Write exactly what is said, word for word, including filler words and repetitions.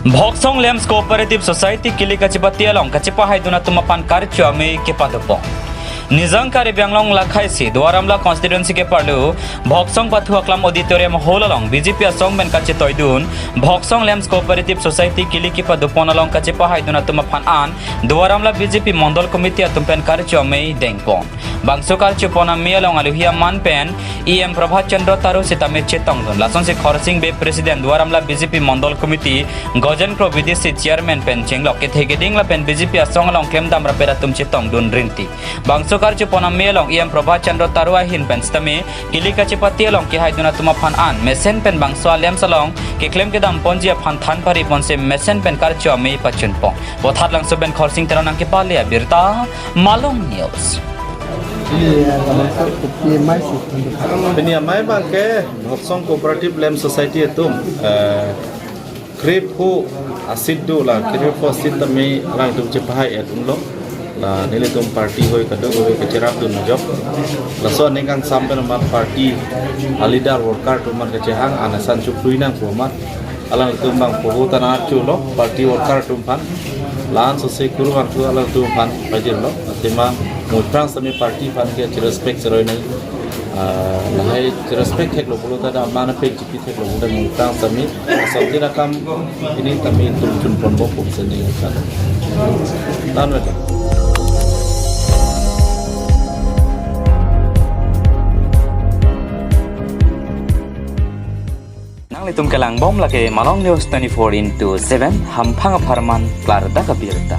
Bhoksong Lems Cooperative Society kili kachipati along kachipahaidun atum aphan karcho amei kepadopon. Nijang Karbi Anglong lakhai isi Duar Amla constituency keparlu Bhoksong Pathu Aklam Auditorium Hall along B J P asong pen kachetoidun Bhoksong Lems Cooperative Society kili kepadopon along kachipahaidun atum aphan an Duar Amla B J P Mondol Committee atum pen karcho amei dengpon. Bangso karchopon amei along alohi aman pen E M Prabhat Chandra Taro sitame chetongdun. Lasonsi Khorsing Bey President Duar Amla B J P Mondol Committee Gojen Kro Bidesi Chairman pen chenglok kethe keding lapen B J P asong along klemdam rapet atum chetongdun rinti. Bangso karchopon amei along E M Prabhat Chandra Taro ahin pen sitame kili kachipati along kehaidun atum aphan an mesen pen bangso a-lems along keklem kedamponji aphan than pariponsi mesen pen karcho amei pachunpon. Bothatlangso pen Khorsing Teron nangkepale abirta Malong News. Pini amei abang ke Bhoksong Cooperative Lems Society atum, eh, krepho a-seat do, la krepho a-seat tame alangtum chepahai-et unlo. La nelitum party hoi kadokave kacherapdun ajok. Laso aning kangsam pen amat party a-leader worker atum amat kachehang, an asan chukhui nangpo amat. Alangtum abang poho ta nangcholo, party worker atum aphan. La-an sose kurvangthu alangtum aphan pajirlo. Athema mui aphrang sitame party aphan ke cherespect cheroi nang. Ah, lahai cherespect theklo pulote dak mana pek chipi theklo pulote mui aphrang sitame asontin akam pini tame tum chunponbom pu seni kan. Tan weta. Nanglitum kelangbom lake Malong News twenty-four into seven, hamphang apharman klardak abirta.